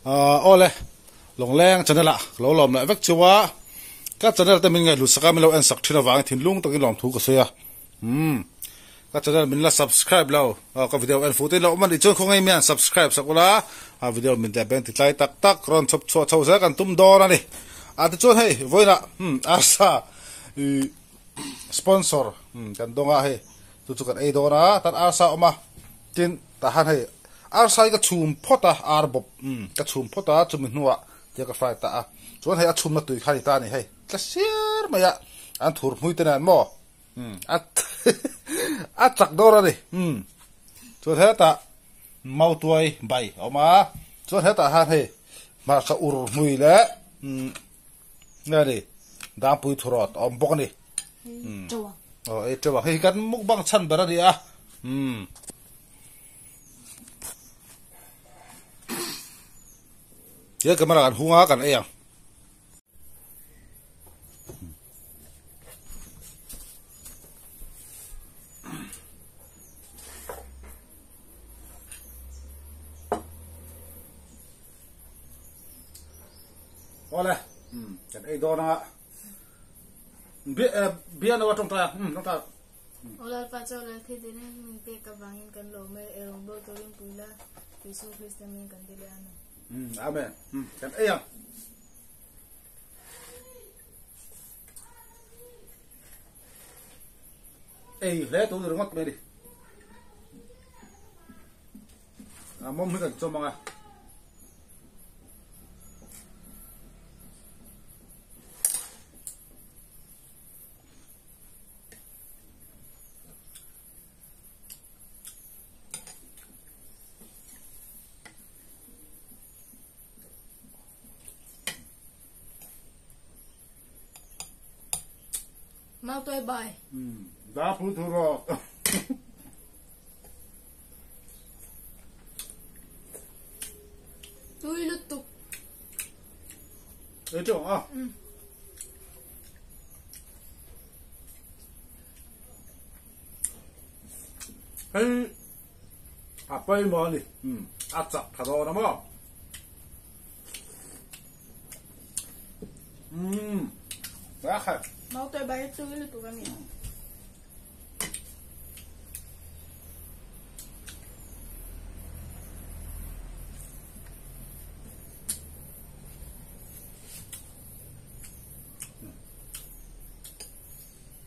Awle Lawngleng channel ah ka lo lawm leh vek chu a, ka channel te min ngaihhlut sak a min lo en sak thin avangin thinlung takin lawmthu ka sawi a. Umm ka channel min la subscribe lo ka video en fuh te lo awm a nih chuan khawngaih mian subscribe sak ula a video min leh beng ti tlai tak tak rawn chhawp chhuah chho zel kan tum dawn a ni. A tichuan hei vawiinah umm arsa ih sponsor umm kan dawng a hei chu chu kan ei dawn a tan arsa a awm a tin tah han hei arsa hi ka chhum phawt a ar bawp umm ka chhum phawt a chumi hnuah tia ka fry ta a chuan hei a chhumna tui kha a ni ta a ni hei tla siar mai a an thur hmui te nen maw. Umm a a chak dawr a ni umm chuan hetah mautuai bai a awm a chuan hetah hian hei hmarcha ur hmui leh umm nge ni dangpui thurawt a awm bawk a ni umm aw ei teuh ang hei hi kan mukbang chhan ber a ni a umm. He camera kan hung a kan ei ang. Awle kan ei dawn anga bia no atawng ta tawng ta Lalpa chaw lal thei te nen min pek avangin kan lawm e, ei rawng dawl turin pui la, Isu Krista min kan ti leh amen. Amen. Kan ei ang. Ei hle tur ni ringawt mai ni. A mawm hi kan chawm ang a. Mau tôi bài. Ừ, đá phú thu rồi. Tui lutuk. Ei teuh ang a. Hei a pawimawh a ni. A chak tha dawn a maw. Umm a khat. Mau tôi bai tui lutuk a ni.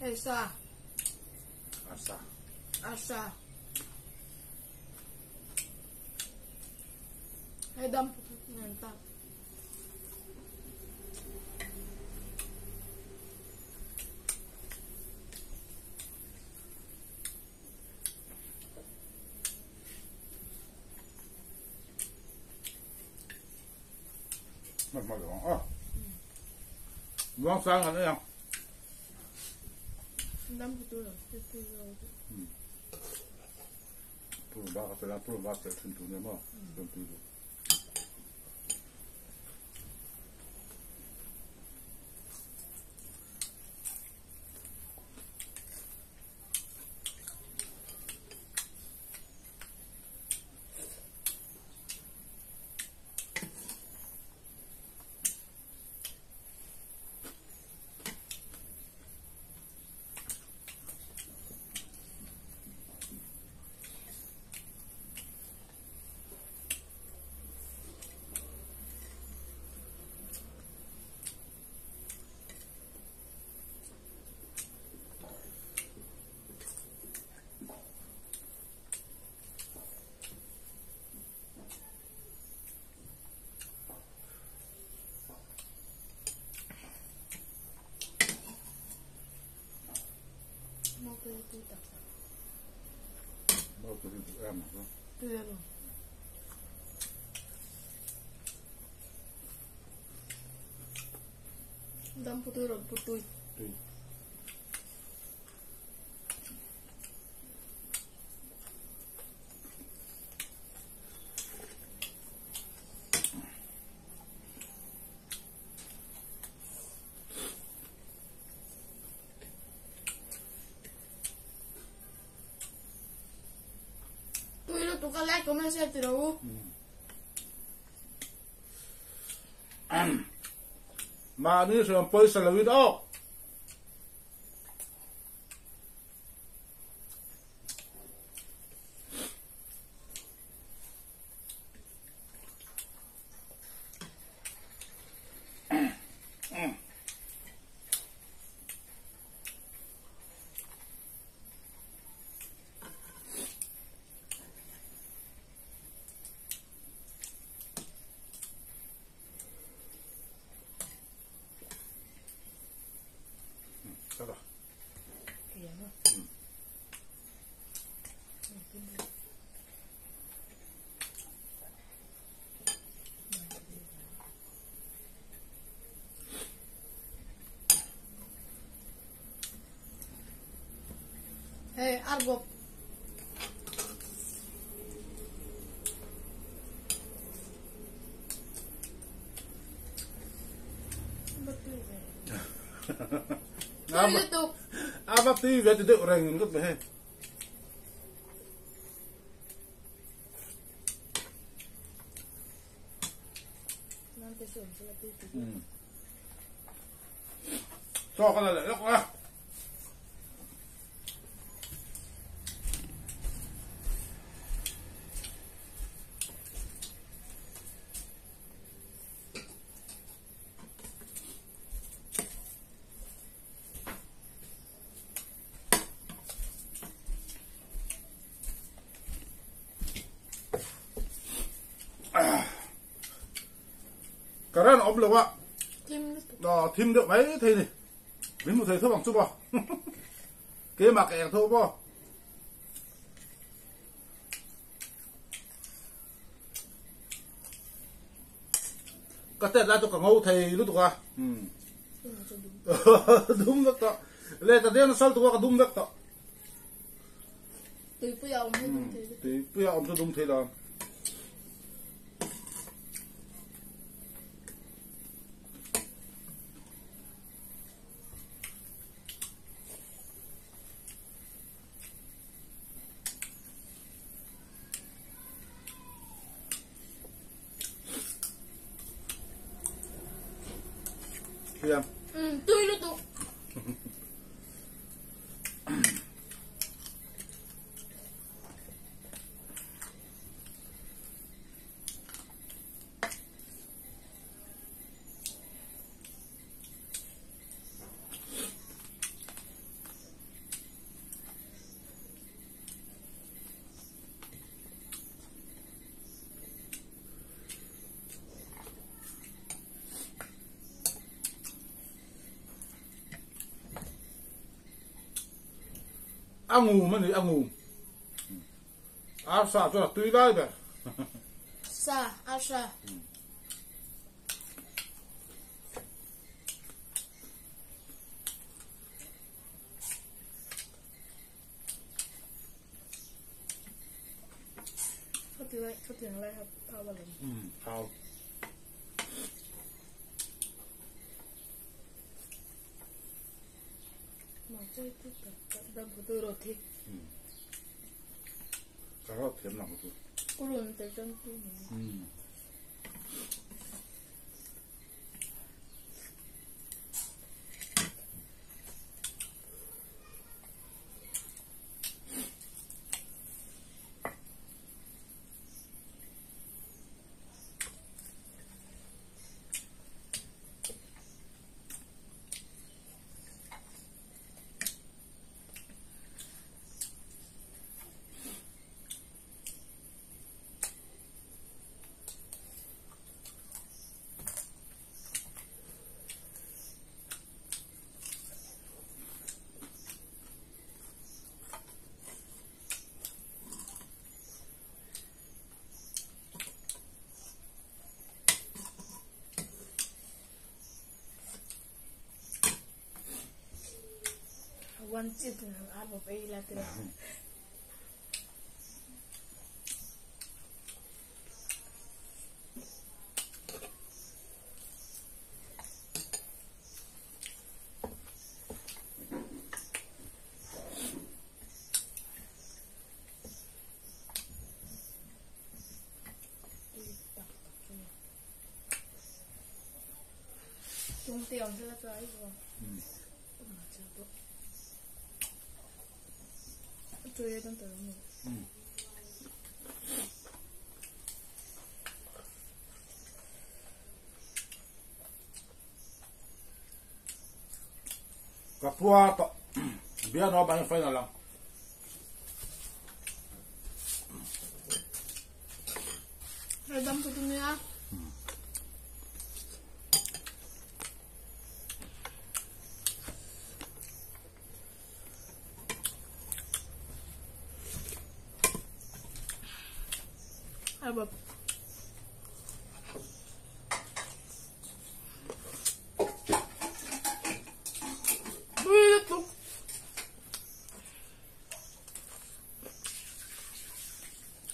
Hei sa. Arsa. Arsa. Hei dam nen ta. Mật mật rồi. Ờ. Ngon sang hẳn đấy không? Dam putu lo. Putu lo. Purun ba ka pela purun ba tel thin tu ne maw? Chuan tui duh. Mau tui tui tak. Mau tui tui em mà. Tui luôn. Dam putui rồi putui. Tui. Tui lutuk a like comment share tiro. Mahni hriam pawisa loin aw. Hey, arbop. Ava tui ve ti deuh reng ngawt mai hei. Chaw ka la leh lawk a. Current awm lo a thim deuh mai thei ni min hmu thei tho ang chu maw keimah ka eng tho maw. Ka tet lai chu ka ngo thei lutuk a. Dum vek tawh. Le ta deng sal tu ka dum vek tawh. Tuipui a awm hi dum thei. Tuipui a awm chu dum thei lo. Thiam. Tui lutuk. A ngum a ni, a ngum. Arsa chuan a tui lai ber. Sa, arsa. Thau. Carrot thiam lang chu. One chip na abo pa ila tira. Kapua to bia no ba final lang. Dam tu niya. Aba.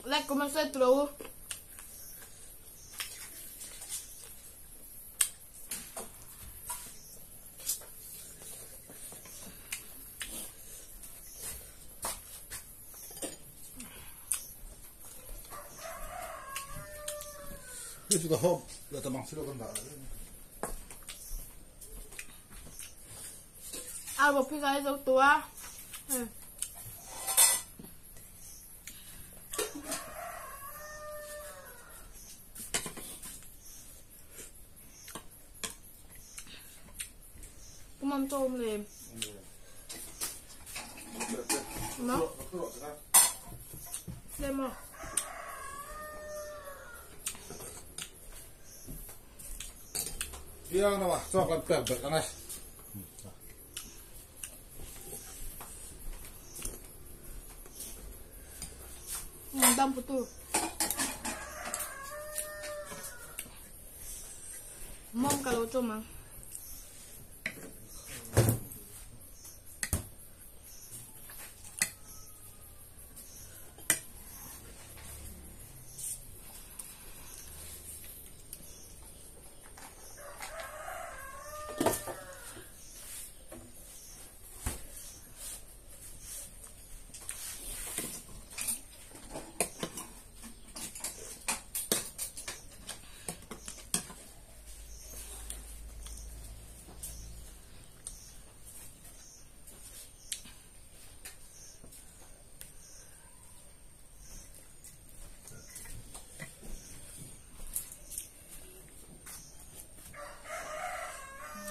Like, comment, subscribe. Itu dah hob, dah tamang sila kan dah. À, một cái cái dấu tua. Cũng mắm tôm liền. Nó. Xem không? Biang nama, sok lan pek pek aneh. Dam putu. Mong kalau cuma.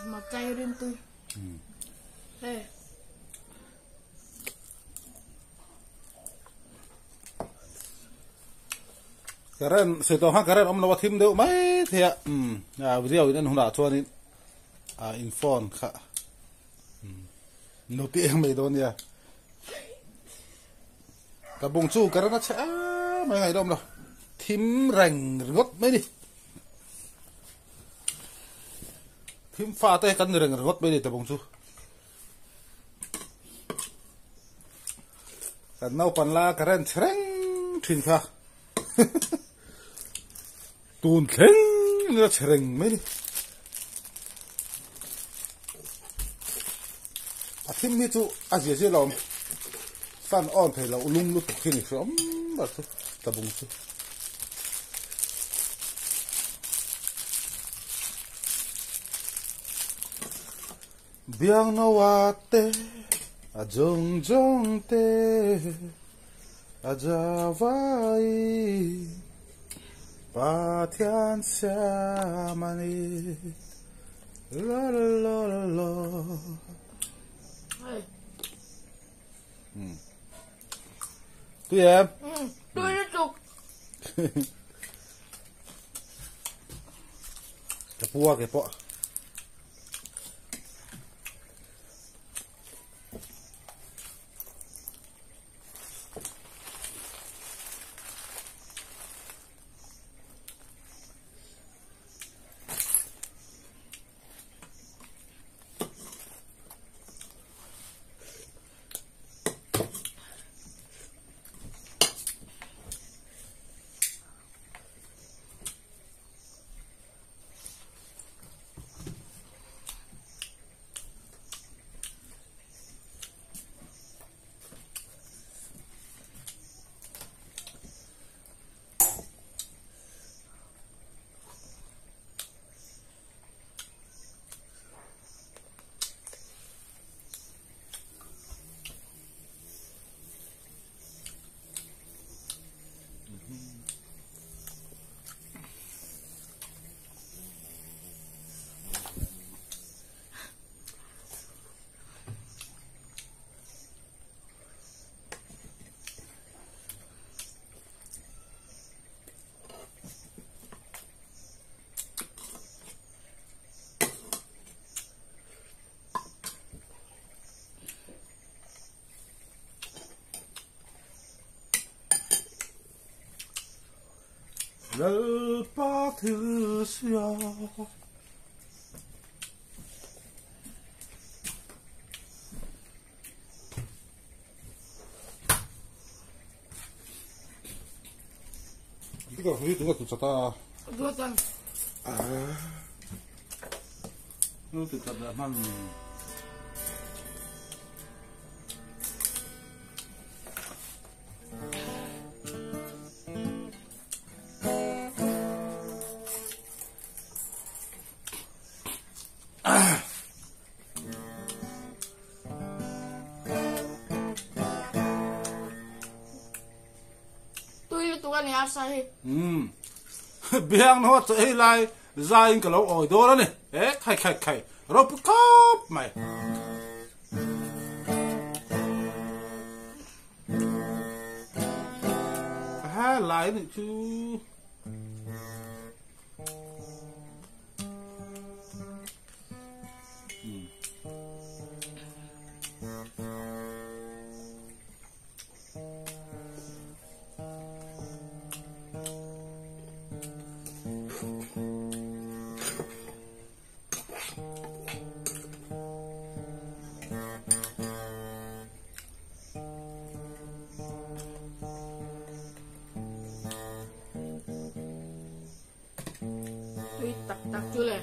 Mà cay riêng tôi. Hey. Karen se to ha karen om lo thim deuh mai thea. À video in huna chuan in à in phone kha. No ti em mai don ya. Ka bung chu karen a che mai ngai dom lo. Thim reng ringot mai ni. Thim pha te kan reng ringot mai ni ta bung chu. Kan nau pan la karen threng thin kha. Tun thleng la threng mai ni. A thim hi chu a zia zia lom. Fan on thei lo lung lu tuk hi ni hrom bar chu ta bung chu. Biang no te a jong jong te a javai pa thian sa mani la la la la. Tôi em. Tôi tiếp tục. Cái bua cái bọ. Lalpa thil sia. Tika hui tunga tu chata. Duatan. Ah. Nu tu chata man. Tui lutuk a ni a sa hi. Umm. Biang no chaw ei lai zaiin ka lo awi dawn a ni. E khai khai khai ropui khawp mai. He lai nih chu. Tui tak tak chu le.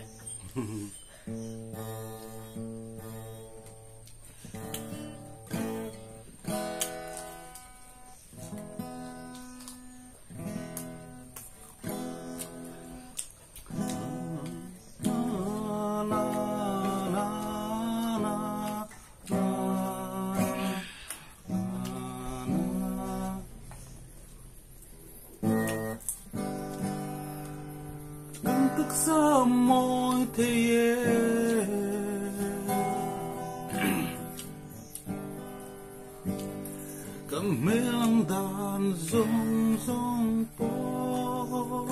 Kan taksa mawi thei e. Kan hmel ang dan zawng zawng pawh.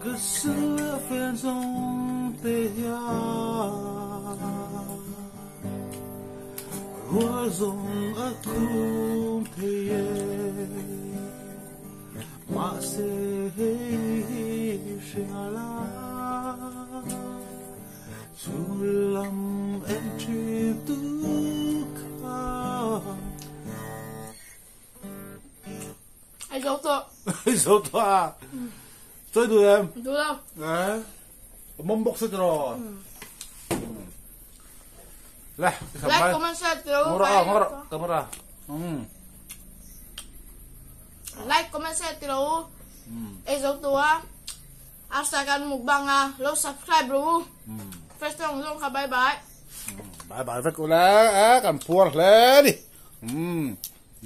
Ka sir fel zawng te hian rual zawng a khum thei e. Mahse hei hi hria la chhung lam en thin tu kha. Ai zo tawh. Ai zo tawh a. Chawi duh em? Duh lo. Eh. Mawm bawk se tiraw. Le, Like, comment, share tiraw. Ngora, ngora, camera. Um. Like, comment, share tiraw. Ei zo tawh a. Arsa kan mukbang a. Lo subscribe rawh u. First tawng zawng kha bye bye. Bye bye vek ula. Eh, kan phuar hle ni. Um.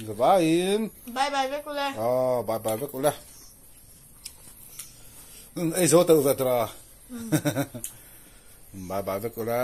Zavaiin. Bye bye vek ule. Aw, bye bye vek ule. Ei zo teuh ve tura. Bye bye vek ule.